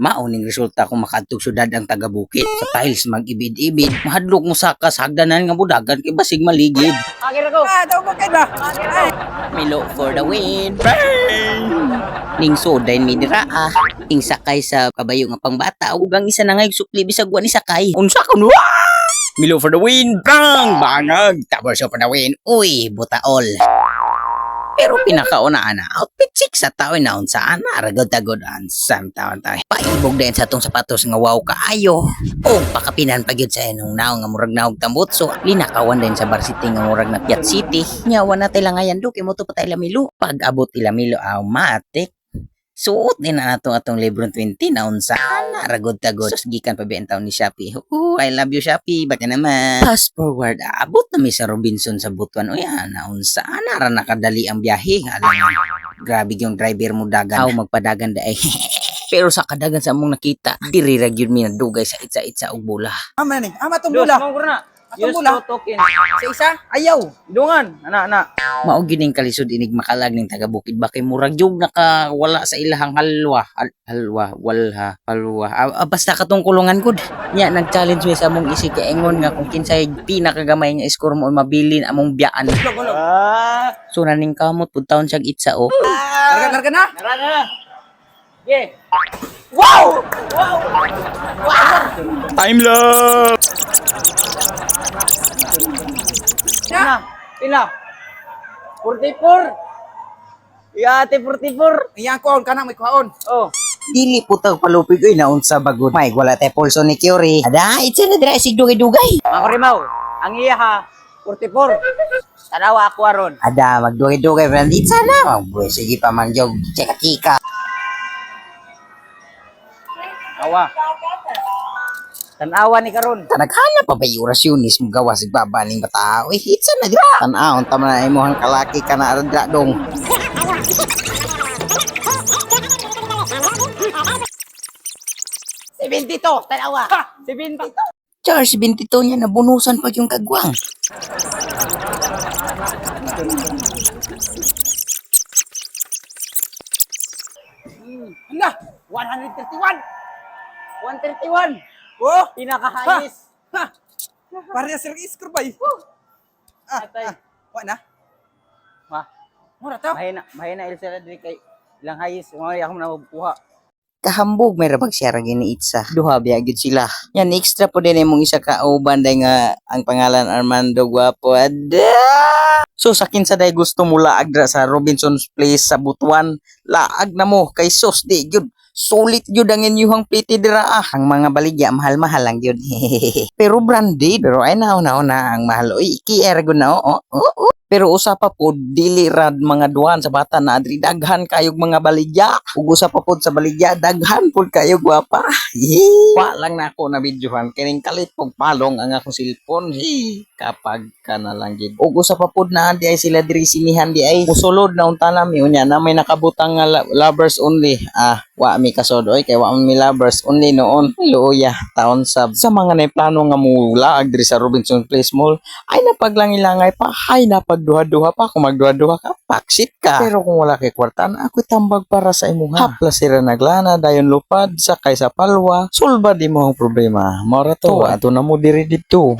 Mao ning resulta kung makaadtog syudad ang taga-bukid. Sa tiles mag-ibid-ibid, mahadlok mo saka sa hagdanan nga budagan kay basig maligid. Akin ako. Ah, daw ba ba? Milo for the win. Bang! Ning soday mi dira ah. Ning sakay sa kabayo nga pangbata ug ang isa na ngay sukli bisag wa ni sakay. Unsa kun wa? Milo for the win. Bang! Bangag. Tapos for the win. Uy, butaol. Pero pinakauna ana, outfit check sa tao na unsa ana, ragod tagod ansam taon tayo. Paibog din sa atong sapatos nga wow kaayo. O pakapinan pa gyud sa inong naong nga murag naog tambutso. Linakawan din sa Bar City nga murag na Piat City. Nya wa na tay langayan do kay moto pa tay Ilamilo. Pag abot Ilamilo automatic. Suot din na nato atong Lebron 20 na unsa ana ragod tagod. Sus, gikan pa biya taon ni Shopee. Oh, I love you, Shopee. Baka naman. Fast forward, abot na mi sa Robinson sa Butuan. Uy, ana unsa ana ra nakadali ang biyahe. Alam grabe yung driver mo dagan. Aw magpadagan da ay. Pero sa kadagan sa among nakita, diri ra gyud mi nadugay sa itsa-itsa og bola. Ama ni, ama tong Dos, bola. mao ko na. Atong Use bola. to token. Sa isa, ayaw. Dungan, ana ana. Mao gyud ning kalisod inig makalag ning taga bukid ba kay murag jug nakawala sa ilahang halwa, halwa, walha, halwa. Ah, ah, basta katong kulungan gud. Nya nag-challenge mi sa among isig kaingon nga kung kinsay pinakagamay nga score mo ay mabilin among biyaan. Ah, So naning kamot pud taon siyag itsa oh. Larga, larga na. Nara na. Ge. Wow! Time love! Na. Pila? 44. Yate 44. Iyan kuhaon ka na, may kuhaon. Oh. Dili po tag palupig oy naunsa bagod. May wala tay pulso ni Curie. Ada itsa na dira sig dugay-dugay. Mga kurimaw, ang iya ha, 44. Tanawa ako aron. Ada magdugay-dugay friend itsa na. Magbuhay sige pa man jog chika-chika. Awa. Tanawa ni karon. Tanaghala pa ba yung orasyonis mo gawa sig baba ning bata? Uy, itsa na dira. Tan-awon tama na imong kalaki ka na dira dong. 72, tanawa. 72. Charles 22 niya nabunusan pa yung kagwang. Ala, 131. 131. Oh, Pinaka-highest. ha. Pareha sila score bay. Ah, Atay. ah, wa na. Ma, Mura to. mahina, mahina ilsa na diri kay ilang highest. Mga ako na mabuha. Kahambog may rabag siya ra gini itsa. Duha biya gyud sila. Yan extra po din imong isa ka uban day nga ang pangalan Armando Guapo. Ada! So sa kinsa day gusto mo laag dra sa Robinson's Place sa Butuan, laag na mo kay sos di gyud. Sulit gyud ang inyuhang pliti dira ah. Ang mga baligya mahal-mahal lang gyud. Pero branded. Pero ay na na na ang mahal. Uy, kier gud na oo. Oo. Pero usa pa pod dili rad mga duhan sa bata na adri daghan kayog mga baligya. Ug usa pa pod sa baligya daghan pod kayo gwapa. Yee. Wa lang na ako na videohan kining kalit pog palong ang akong cellphone. Yee. Kapag ka na lang gid. Ug usa pa pod na di ay sila diri sinihan di ay musulod na unta nami unya na may nakabutang nga lovers only. Ah, wa mi kasod oy kay wa mi lovers only noon. Luoya taon sab sa mga naiplano nga mulaag diri sa Robinson Place Mall ay napaglangilangay pa, ay napagduha-duha pa. Kung magduha-duha ka, paksit ka. Pero kung wala kay kwartan, ako'y tambag para sa imuha. Hapla sira naglana, dayon lupad, sakay sa palwa, sulba di mo ang problema. Mora to, ato na mo diri dito.